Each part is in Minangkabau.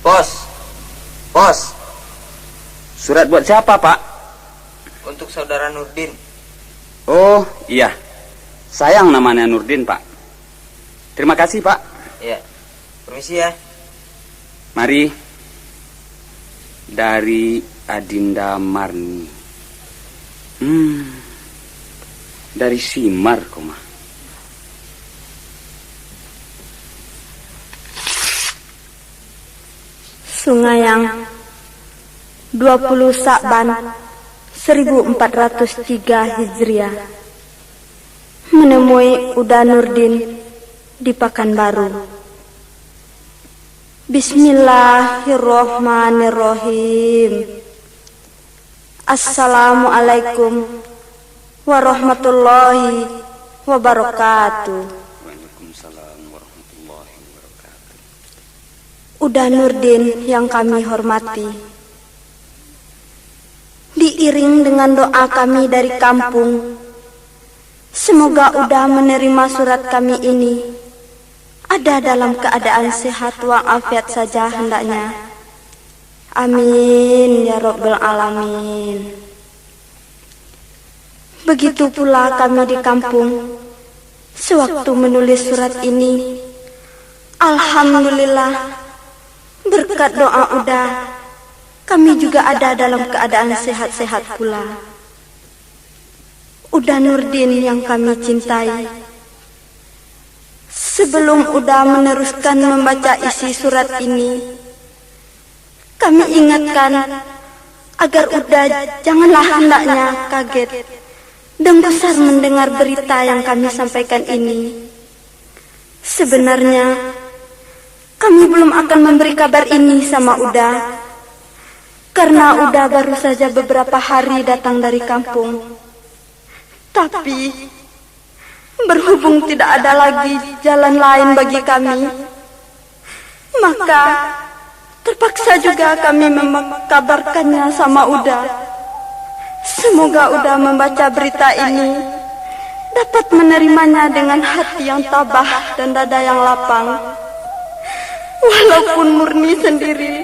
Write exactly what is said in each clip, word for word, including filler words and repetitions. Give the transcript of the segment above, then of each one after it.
Pos. Pos. Surat buat siapa, Pak? Untuk saudara Nurdin. Oh, iya. Sayang namanya Nurdin, Pak. Terima kasih, Pak. Iya. Permisi ya. Mari. Dari Adinda Marni. Hmm. Dari Simar, koma. Sungayang, dua puluh Sa'ban, seribu empat ratus tiga Hijriah. Menemui Uda Nurdin di Pakanbaru. Bismillahirrahmanirrahim. Assalamualaikum warahmatullahi wabarakatuh. Waalaikumsalam warahmatullahi wabarakatuh. Uda Nurdin yang kami hormati, diiring dengan doa kami dari kampung, semoga Uda menerima surat kami ini ada dalam keadaan sehat walafiat saja hendaknya. Amin, ya Rabbal Alamin. Begitu pula kami di kampung, sewaktu menulis surat ini, alhamdulillah, berkat doa Uda, kami juga ada dalam keadaan sehat-sehat pula. Uda Nurdin yang kami cintai, sebelum Uda meneruskan membaca isi surat ini, kami ingatkan agar Uda janganlah hendaknya kaget dan gusar mendengar berita yang kami sampaikan ini. Sebenarnya, kami belum akan memberi kabar ini sama Uda, karena Uda baru saja beberapa hari datang dari kampung. Tapi, berhubung tidak ada lagi jalan lain bagi kami, maka terpaksa juga kami mengkabarkannya sama Uda. Semoga Uda membaca berita ini dapat menerimanya dengan hati yang tabah dan dada yang lapang. Walaupun Murni sendiri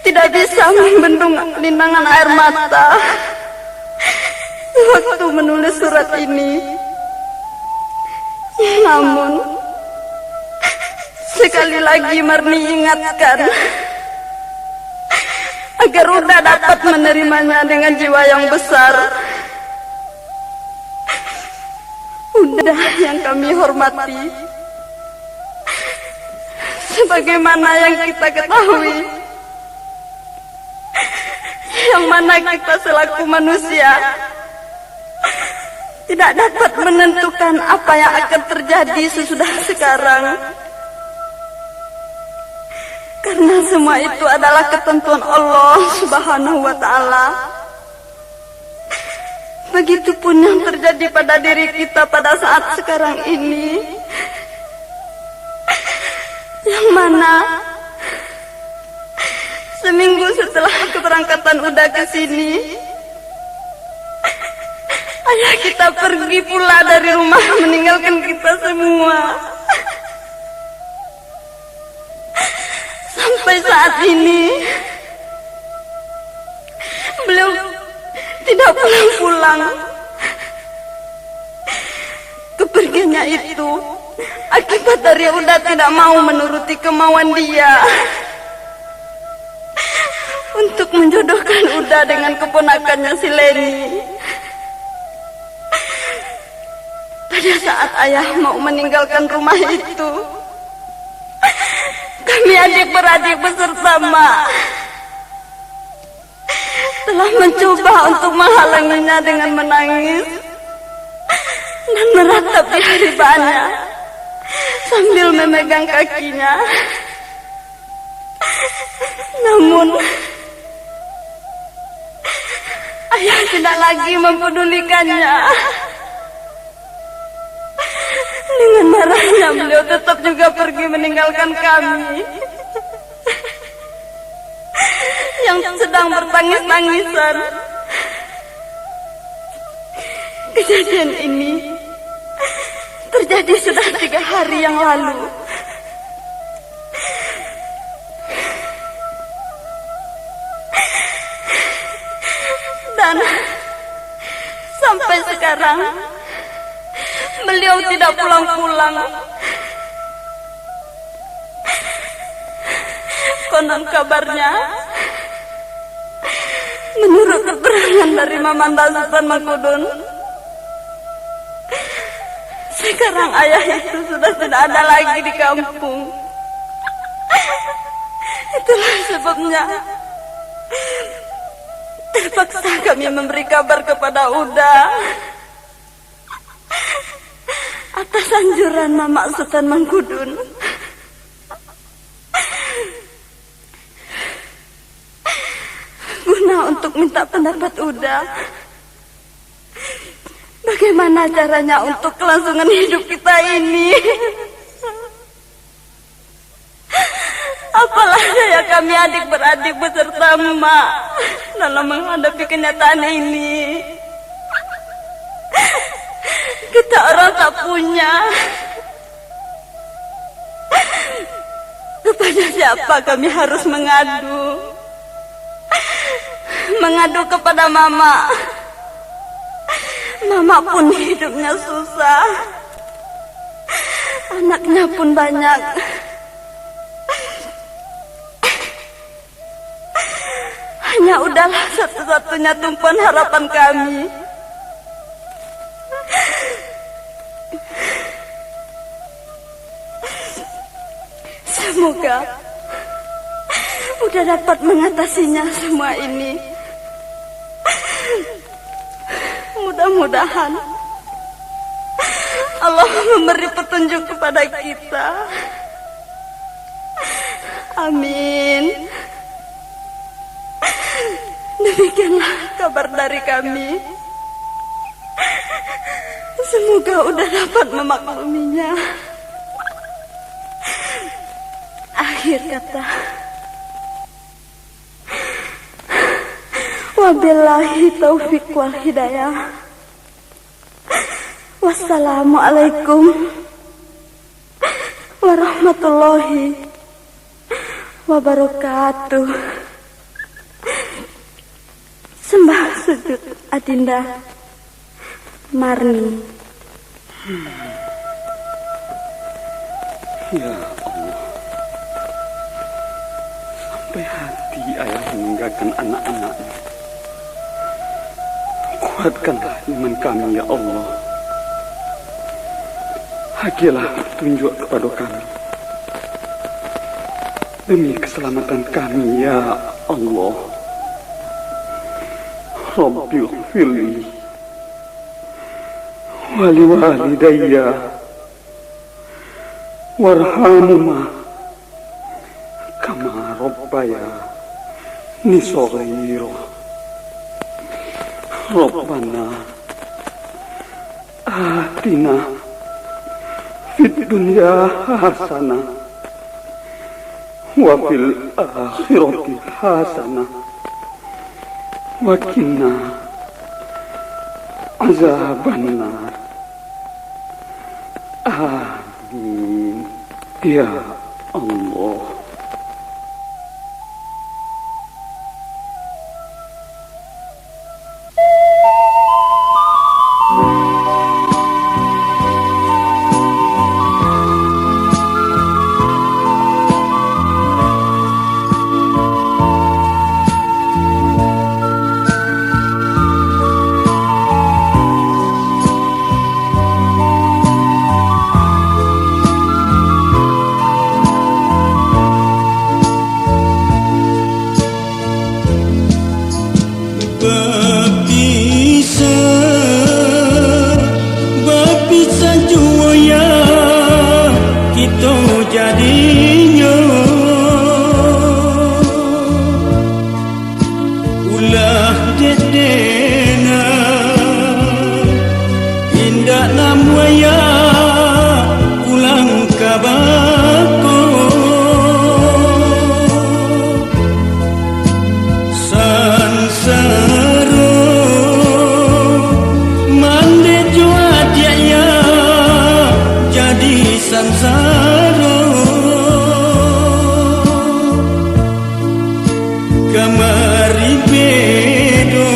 tidak bisa membendung linangan air mata waktu menulis surat ini. Namun, sekali lagi Marni ingatkan, agar Uda dapat menerimanya dengan jiwa yang besar. Uda yang kami hormati, sebagaimana yang kita ketahui, yang mana kita selaku manusia tidak dapat menentukan apa yang akan terjadi sesudah sekarang. Karena semua itu adalah ketentuan Allah Subhanahu wa Ta'ala. Begitupun yang terjadi pada diri kita pada saat sekarang ini. Yang mana seminggu setelah keberangkatan Uda ke sini, ayah kita pergi pula dari rumah, meninggalkan kita semua. Sampai saat ini, beliau tidak pulang-pulang. Kepergiannya itu akibat dari Uda tidak mau menuruti kemauan dia untuk menjodohkan Uda dengan keponakannya si Leni. Pada saat ayah mau meninggalkan rumah itu, kami adik beradik beserta mak telah mencoba untuk menghalanginya dengan menangis dan meratapi haribaannya sambil memegang kakinya. Namun, ayah tidak lagi mempedulikannya. Dengan marahnya, beliau tetap juga pergi meninggalkan kami yang sedang bertangis-tangisan. Kejadian ini terjadi sudah tiga hari yang lalu. Sampai sekarang, beliau tidak pulang-pulang. Konon kabarnya, menurut keterangan dari Mamanda Sutan Mangkudun, sekarang ayah itu sudah tidak ada lagi di kampung. Itulah sebabnya terpaksa kami memberi kabar kepada Uda atas anjuran Mamak Sutan Mangkudun, guna untuk minta pendapat Uda, bagaimana caranya untuk kelangsungan hidup kita ini. Apalah daya kami adik beradik beserta emak dalam menghadapi kenyataan ini. Kita orang tak punya. Kepada siapa kami harus mengadu? Mengadu kepada Mamak. Mamak pun hidupnya susah. Anaknya pun banyak. Hanya Udalah satu-satunya tumpuan harapan kami. Semoga Uda dapat mengatasinya semua ini. Mudah-mudahan Allah memberi petunjuk kepada kita. Amin. Demikianlah kabar dari kami. Semoga Uda dapat memakluminya. Akhir kata, wabillahi taufik wal hidayah. Wassalamualaikum warahmatullahi wabarakatuh. Sembah sujud Adinda Marni. Ya Allah, sampai hati ayah meninggalkan anak-anaknya. Kuatkanlah iman kami, ya Allah. Agiahlah petunjuk kepada kami, demi keselamatan kami, ya Allah. Rabbighfirli waliwalidayya warhamhuma kama rabbayani shaghira. Rabbana atina fid dunya hasanah wa fil akhirati hasanah wa qina azabannar. Amin. Ya Allah. Bapisah, bapisah juo yo kito jadinyo. Ulah dek dena indak namuah yo pulang ka bako. Sansaro, mandeh jo adiak yo jadi sansaro. Kamari bedo,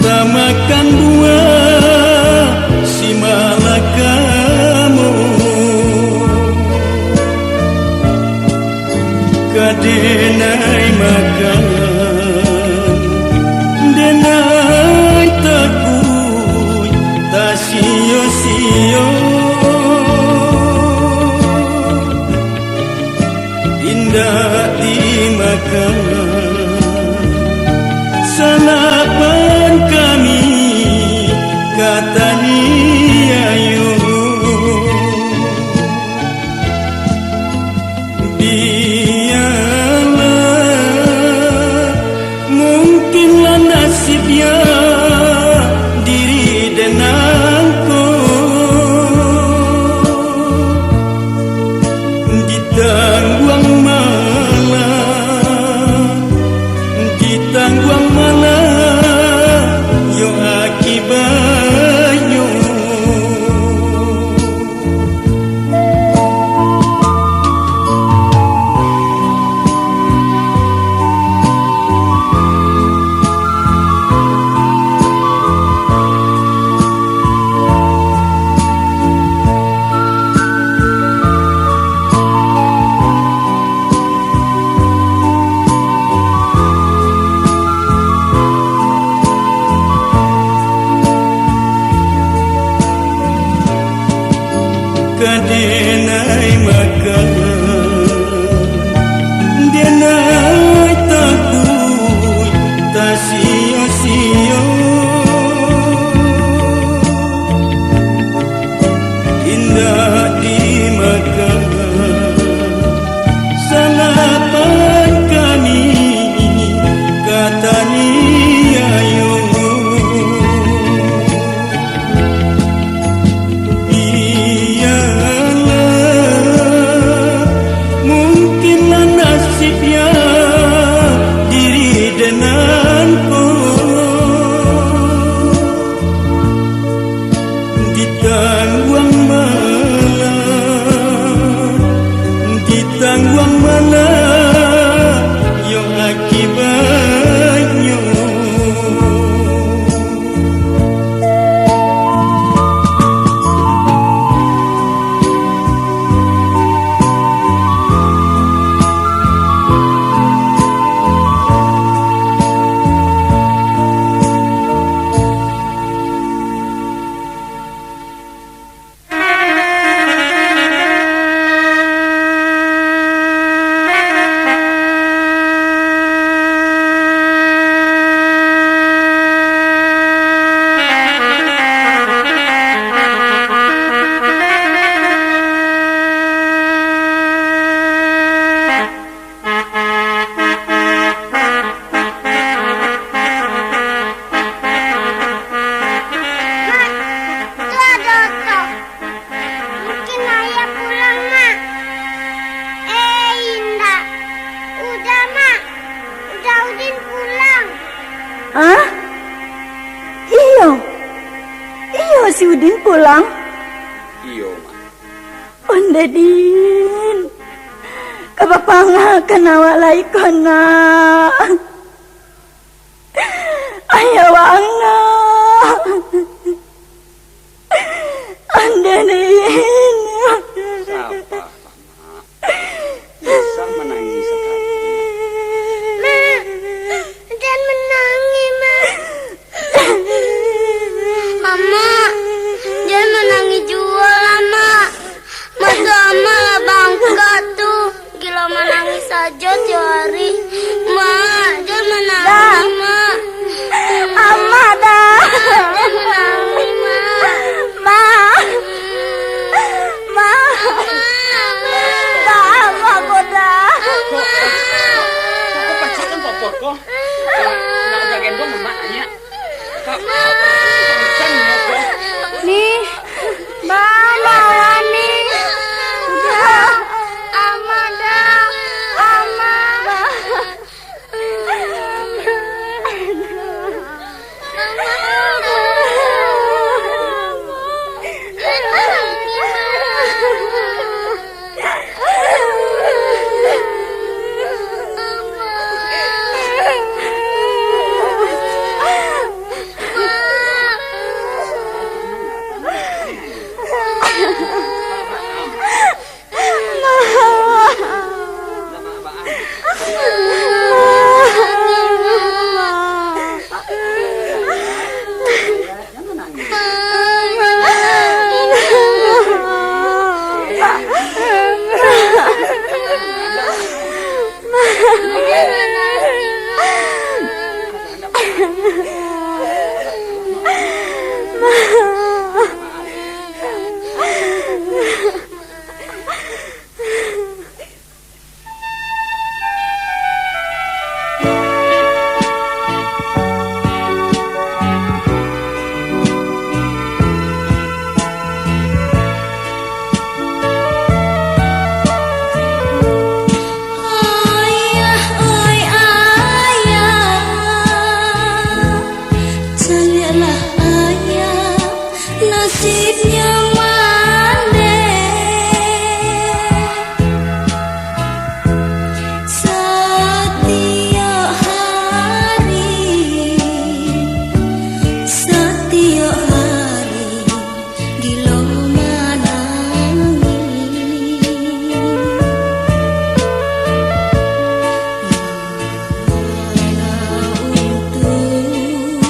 tama Makan buah si malakamo, ka denai makan, denai takuik tasio-sio. Indak dimakan, salapan kami ka taniayo. Bialah, mungkinlah nasibnyo diri den nangko. Ditangguang malah, ditangguang malah yo akibatnyo. Ka denai makan, denai takuik tasio-sio. Indak dimakan, salapan kami ka taniayo. Iyolah, mungkinlah nasibnyo diri den nangko. Ditangguang malah, ditangguang malah yo akibatnyo. Mak, tu ado oto. Mungkin ayah pulang, Mak. Eh, indak. Uda, Mak. Uda Udin pulang. Hah? Iyo. Iyo, si Udin pulang? Iyo, Mak. Onde Din, ka bapangakan awak lai ko, Nak. Ayah bangah. Onde Din. Saba, Mak. Jan manangih sakali. Mak, jan manangih, Mak. Amak, jan manangih juo lah, Mak. Mato Amak lah bangkak tu. Gilo manangih sajo tiok ari. Mak, jan manangih, Mak. Amak, dah. Mak, jan Nasibnya mandeh. Satiok hari, satiok hari, gilo manangih. Mana untung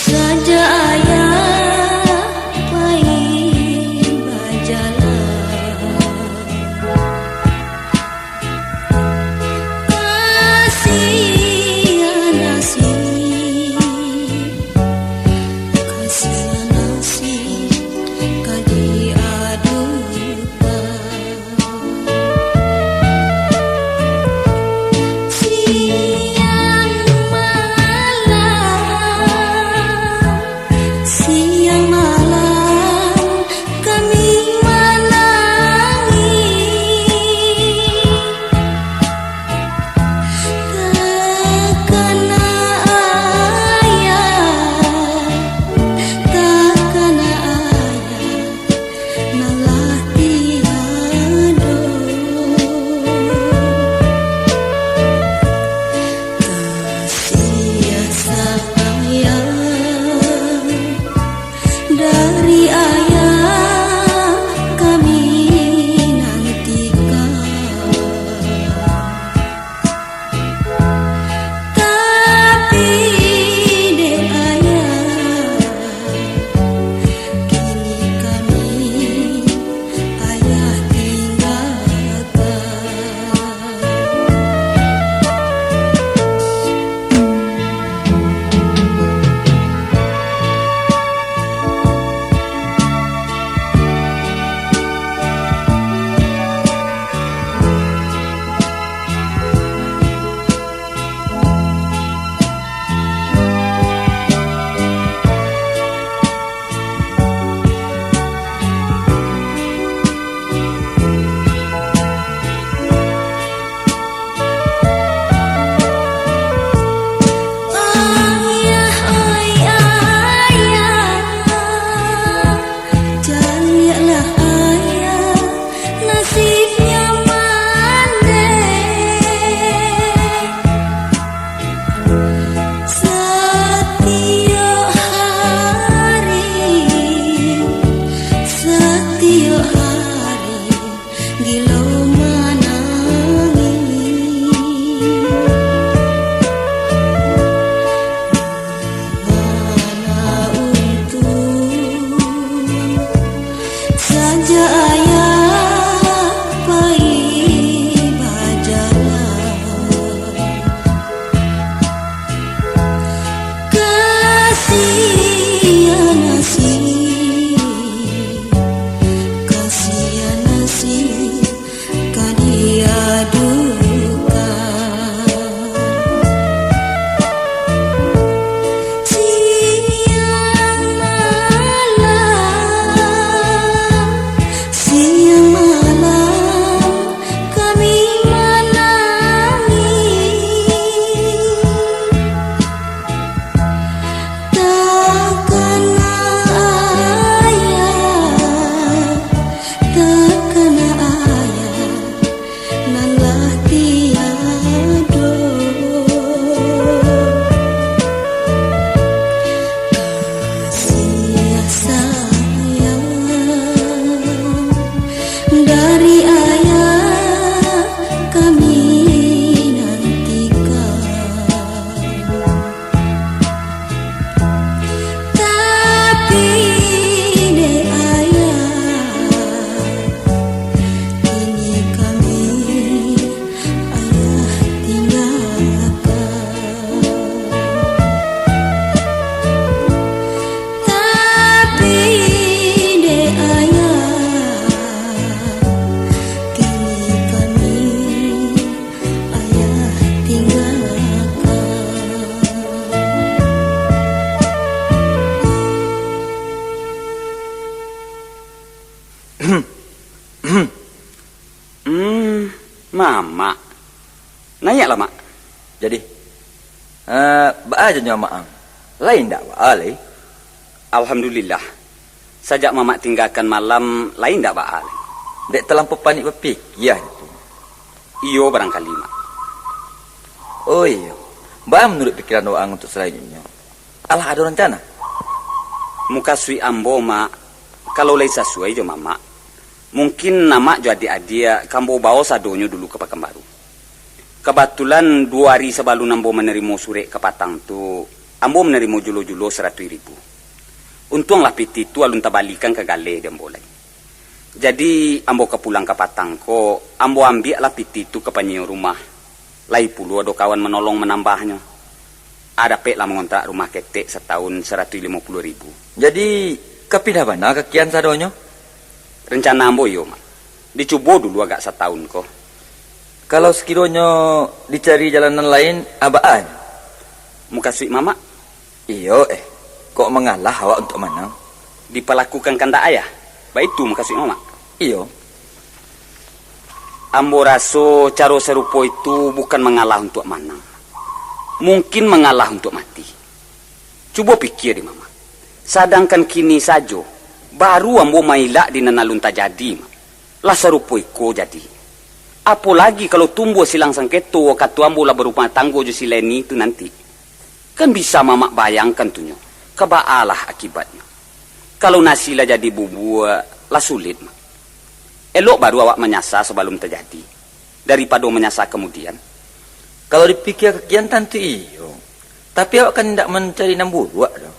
saja ayah pai bajalan. Kasian nasib, kasian nasib ka diadukan. Siang malam, siang malam kami manangih. Takana ayah, takana ayah, nan lah tiado. Kasiah sayang dari ayah kami nantikan. Tapi dek ayah, kini kami ayah tinggalkan. Ayah, oi ayah, caliaklah ayah, nasibnya mandeh. Satiok hari, satiok hari, gilo manangih. Mana untung saja ayah pai bajalan. Kasian nasib, kasian nasib ka diadukan. Siang malam, siang malam kami manangih. Takana ayah, takana ayah, nan lah tiado. Kasiah sayang dari ayah kami nantikan. Tapi dek ayah, kini kami ayah tinggalkan. Tapi dek ayah, kini kami ayah tinggalkan. Hmm, Mamak. Naiaklah, Mak. Jadi, eh, baa janyo Mamak ang? Lai indak baa lai. Alhamdulillah. Sajak Mamak tinggakan malam, lai indak baa lai. Dek talampau panik bapikia tu. Iyo, barangkali, Mak. Oh iyo, baa manuruik pikiran waang untuak salainyo? Alah ado rancana? Mukasuik ambo, Mak, kalau lai sasuai jo Mamak, mungkin Amak jo adiak-adiak ka ambo bao sadonyo dulu ka Pakanbaru. Kabatulan, duo ari sabalun ambo manarimo surek ka Patang tu, ambo manarimo julo-julo saratuih ribu. Untuanglah pitih tu alun tabalikan ka galeh di ambo lai. Jadi, ambo ka pulang ka Patang ko, ambo ambiaklah pitih tu ka panyiyo rumah. Lai pulo ado kawan manolong manambahnyo. A dapeklah mangontrak rumah ketek satahun saratuih limo puluah ribu. Jadi, ka pindah bana ka kian sadonyo? Rencana ambo iyo, Mak. Dicubo dulu agak satahun ko. Kalau sakironyo dicari jalan nan lain, a baa? Mukasuik Mamak? Iyo, eh. Kok mangalah awak untuak manang? Dipalakukan kandak ayah? Baitu mukasuik Mamak? Iyo. Ambo raso caro sarupo itu bukan mangalah untuak manang. Mungkin mangalah untuak mati. Cubo pikia dek Mamak. Sadangkan kini sajo, baru ambo mailak di nan alun tajadi, Mak. Lah sarupo iko jadi. Apo lagi kalau tumbuah silang sangketo wakatu ambo lah barumah tanggo jo si Leni tu nanti. Kan bisa Mamak bayangkan tu nyo, ka baalah akibatnyo. Kalau nasi lah jadi bubua, lah sulit, Mak. Elok baru awak manyasa sabalum tajadi, daripado manyasa kamudian. Kalau dipikia ka kian tantu iyo, tapi awak kan indak mancari nan buruak doh.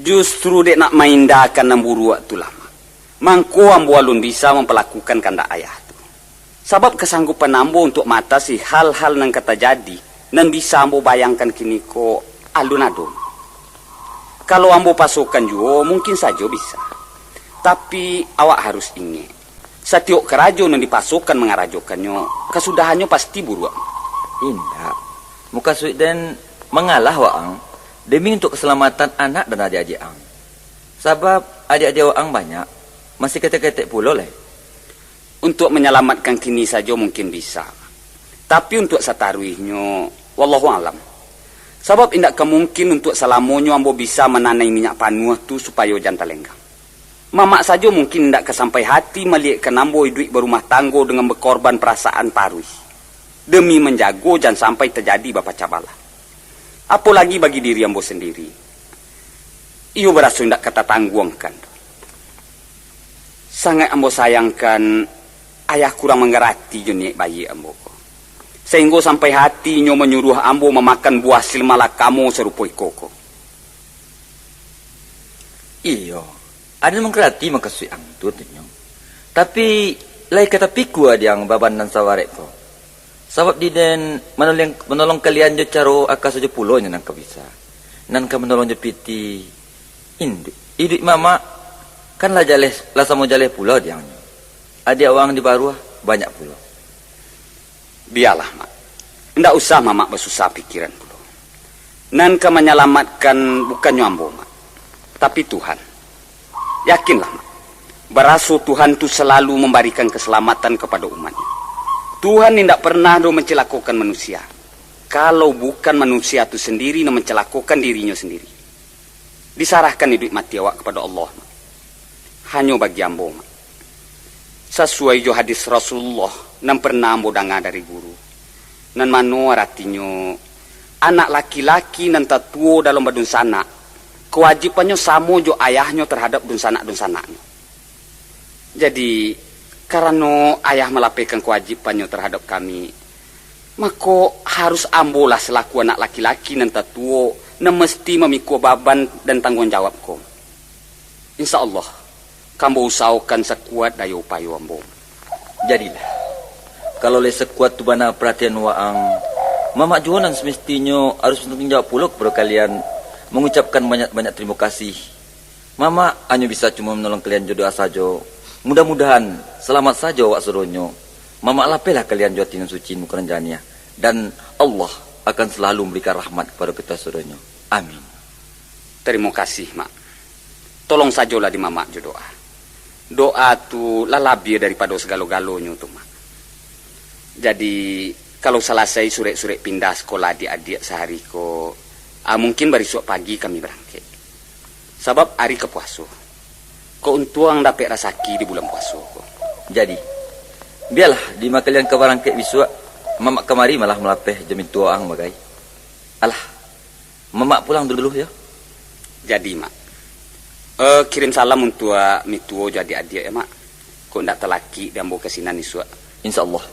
Justru dek nak maindakan nan buruak tu lah, Mak, mangko ambo alun bisa mampalakukan kandak ayah tu. Sabab kasanggupan ambo untuak maatasi hal-hal nan ka tajadi, nan bisa ambo bayangkan kiniko, alun ado. Kalau ambo pasokan juo, mungkin sajo bisa. Tapi, awak harus ingek, satiok karajo nan dipasokan mangarajokannyo, kasudahannyo pasti buruak. Indak. Mukasuik den mangalah waang, demi untuak kasalamatan anak dan adiak-adiak ang. Sabab, adiak-adiak waang banyak, masih ketek-ketek pulo lai. Untuak manyalamatkan kini sajo mungkin bisa. Tapi untuak sataruihnyo, wallahu alam. Sabab indak ka mungkin untuak salamonyo ambo bisa mananai minyak panuah tu supayo jan talenggang. Mamak sajo mungkin indak ka sampai hati maliyekkan ambo iduik barumah tanggo dengan bakorban parasaan paruih, demi manjago jan sampai tajadi bapacah balah. Apo lagi bagi diri ambo sandiri, iyo baraso indak ka tatangguangkan. Sangaik ambo sayangkan, ayah kurang mangarati jo niyaik baiak ambo ko, sainggo sampai hati inyo manyuruah ambo mamakan buah silmalakamo sarupo iko ko. Iyo, aden mangarati mukasuik ang tu, tu nyo. Tapi, lai ka tapikua dek ang baban nan sabarek ko. Sabab di den manolong, manolong kalian jo caro aka sajo pulo nyo nan ka bisa. Nan ka manolong jo pitih, indu-, iduik mamak, kan lah jaleh, lah samo jaleh pulo dek ang nyo. Adiak waang di baruah, banyak pulo. Bialah, Mak. Indak usah Mamak basusah pikiran pulo. Nan ka manyalamatkan bukannyo ambo, Mak, tapi Tuhan. Yakinlah, Mak, baraso Tuhan tu salalu mambarikan kasalamatan kapado umat-Nyo. Tuhan indak pernah doh mancilakokan manusia, kalau bukan manusia tu sandiri nan mancilakokan dirinyo sandiri. Disarahkan iduik mati awak kapado Allah, Mak. Hanyo bagi ambo, Mak, sasuai jo hadis Rasulullah nan pernah ambo danga dari guru, nan mano aratinyo, anak laki-laki nan tatuo dalam badunsanak, kawajibannyo samo jo ayahnyo tarhadap dunsanak-dunsanaknyo. Jadi, karano ayah malapehkan kawajibannyo tarhadap kami, mako, harus ambolah salaku anak laki-laki nan tatuo, nan mesti mamikua baban dan tangguang jawab ko. Insya Allah, ka ambo usahokan sakuat dayo upayo ambo. Jadilah, kalau lai sakuat tu bana paratian waang, mamak juo nan samestinyo harus batangguang jawab pulo kapado kalian, mangucapkan banyak-banyak tarimo kasih. Mamak hanyo bisa cuma manolong kalian jo doa sajo. Mudah-mudahan, salamat sajo awak sadonyo. Mamak lapehlah kalian jo ati nan suci, muko nan janiah, dan Allah akan salalu mambarikan rahmat kapado kito sadonyo. Amin. Tarimo kasih, Mak. Tolong sajolah di Mamak jo doa. Doa tu lah labiah daripado sagalo-galonyo tu, Mak. Jadi, kalau salasai surek-surek pindah sakolah adiak-adiak sahari ko, ah, mungkin barisuak pagi kami barangkek. Sabab ari ka puaso. Kok untuang dapek rasaki di bulan puaso ko. Jadi, bialah di makalian ka barangkek bisuak, mamak kamari malah malapeh jo mintuo ang bagai. Alah, mamak pulang dulu yo. Jadi, Mak. Eh, kirim salam untuak mituo jo adiak-adiak ya, Mak. Kok ndak talakik di ambo ka sinan isuak. Insya Allah.